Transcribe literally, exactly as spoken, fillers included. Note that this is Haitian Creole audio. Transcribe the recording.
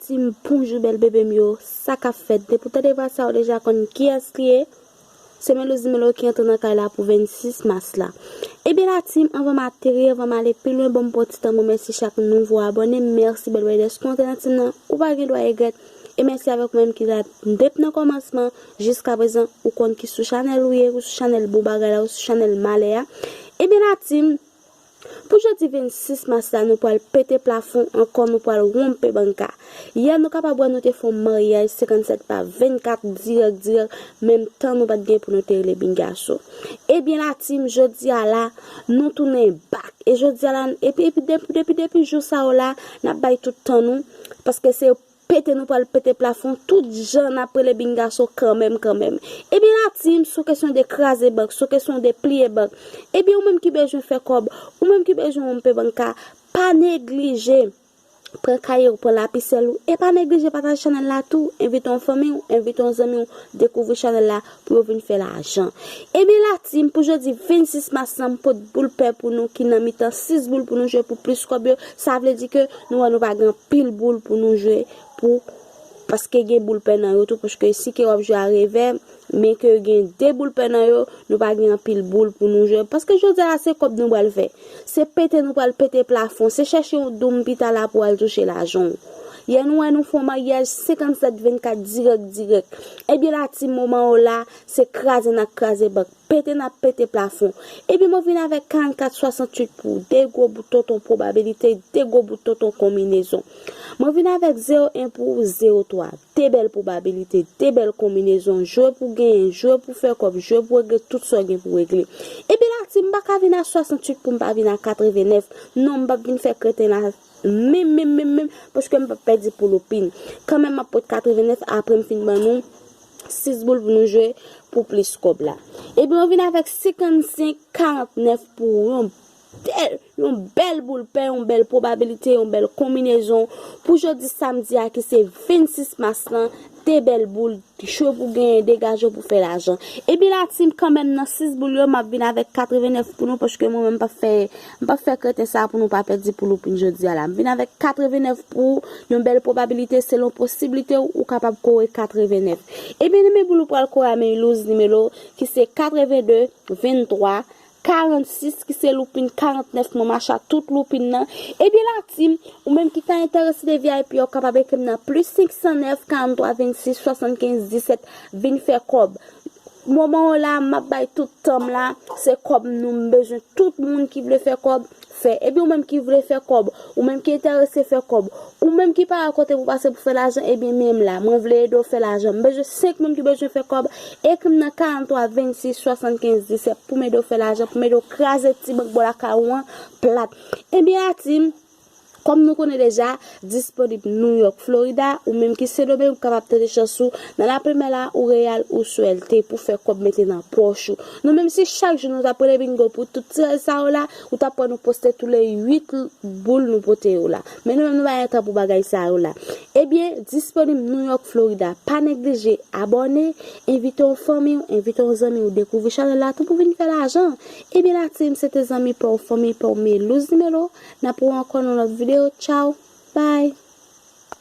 Team, bonjou bèl bebe m yo, sa k ap fèt? Depi w tande vwa sa, ou deja konn kiyès li ye. Se Melouz Nimelo ki antre nan kay la pou vennsis mas la. Ebyen la team, anvan m ateri, anvan m ale pi lwen, ban m pran ti tan m remèsye chak nouvo abòne. Mèsi bèl bèl dèske w antre nan team nan, ou pa gen dwa regrèt. E mèsi avèk ou menm ki la depi nan kòmansman jiska prezan, ou konn ki sou chanèl ou ye, ou sou chanèl bon bagay la, ou sou chanèl malè a. Ebyen la team, pou jodi vennsis mas la, nou pral pete plafon ankò, nou pral wonpe banka. Yè nou kapab wè nou te fè yon maryaj senkannsèt pa vennkat dirèk dirèk, menm tan nou pa t gen pou nou te rele Bingaso. Ebyen la team, jodi a la, nou tounen back. E jodi a la, epi, epi depi, depi, depi jou sa yo la, n ap bay tout tan nou, paske se pete nou pral pete plafon, tout jan n ap rele Bingaso kanmenm, kanmenm. Ebyen la team, sou kesyon de kraze bank, sou kesyon de pliye bank, ebyen ou menm ki bezwen fè kòb, ou menm ki bezwen wonpe banka, pa neglije pran kaye w, pran lapisèl ou, e pa neglije pataje chanèl la tou, envite yon fanmi w, envite yon zanmi w, dekouvri chanèl la pou yo vin fè lajan. Ebyen la team, pou jodi vennsis mas lan, m pot boul pè pou nou ki nan mitan sis boul pou nou jwe pou plis kòb yo. Sa vle di ke nou wè nou pa gen anpil boul pou nou jwe pou, paske gen boul pè nan yo tou, paske si ke w ap jwe a revè, men ke gen de boul pè nan yo, nou pa gen anpil boul pou nou jwe, paske jodi a la se kòb nou pral fè. Se pete nou pral pete plafon, se chèche yon doum pita la pou al touche lajan w. Yè nou wè nou fè yon maryaj senkannsèt vennkat dirèk dirèk. Ebyen la team, moman yo la, se kraze n ap kraze bank, pete n ap pete plafon. Ebyen mwen vin avèk karannkat swasanntuit pou de gwo bout tonton pwobabilite, de gwo bout tonton konbinezon. Mwen vin avèk zewo en pou zewo twa, de bèl pwobabilite, de bèl konbinezon, jwe pou genyen, jwe pou fè kòb, jwe pou regle tout sa w gen pou regle. Ebyen la team, m pa ka vin a swasanntuit pou m pa vin a katrevennèf. Non, m p ap vin fè kreten la menm, menm, menm, menm, paske m p ap pèdi pou loupin. Kanmenm m ap pot katrevennèf apre m fin ban nou sis boul pou nou jwe pou plis kòb la. Ebyen, mwen vin avèk senkannsenk karantnèf pou yon bèl, yon bèl boul pè, yon bèl pwobabilite, yon bèl konbinezon pou jodi samdi a ki se vennsis mas lan, de bèl boul, jwe pou genyen, degaje w pou fè lajan. Ebyen la team, kanmenm nan sis boul yo, m ap vin avèk katrevennèf pou nou, paske mwen menm m p ap fè, m p ap fè kreten sa pou nou pa pèdi pou loupin jodi a la. M vin avèk katrevennèf pou yon bèl pwobabilite, selon posiblite w, ou kapab kore katrevennèf. Ebyen, nimewo boul ou pral kore a Melouz Nimelo, ki se katrevenn de, venntwa, karannsis, ki se loupin karantnèf, mwen mache a tout loupin nan. Ebyen la team, ou menm ki ta enterese de V I P, ou kapab ekri m nan plis senk san nèf, karanntrwa, vennsis, swasannkenz, disèt, vin fè kòb. Moman yo la, m ap bay tout tan m la, se kòb nou, m bezwen tout moun ki vle fè kòb, fè. Ebyen ou menm ki vle fè kòb, ou menm ki enterese fè kòb, ou menm ki pa wè kote pou pase pou fè lajan, ebyen men m la, mwen vle ede w fè lajan. M bezwen senk moun ki bezwen fè kòb, ekri m nan karanntrwa, vennsis, swasannkenz, disèt pou m ede w fè lajan, pou m ede w kraze ti bank bò lakay ou an plat. Ebyen la team, kòm nou konnen deja, disponib New York, Florida, ou menm ki Sendomeng, ou kapab tante chans ou nan Lapremè la, ou Reyal, ou Swèlte pou fè kòb mete nan pòch ou. Nou menm si chak jou nou t ap rele bingo pou tout tiraj sa yo la, ou t ap wè nou poste tou le uit boul nou pote yo la. Men nou menm nou pa gen tan pou bagay sa yo la. Ebyen, disponib New York, Florida. Pa neglije abòne, envite yon fanmi w, envite yon zanmi w, dekouvri chanèl la tou pou vin fè lajan. Ebyen la team, se te zanmi pa w, fanmi pa w, Melouz Nimelo. N ap wè ankò nan lòt videyo. Tchaw. Bye.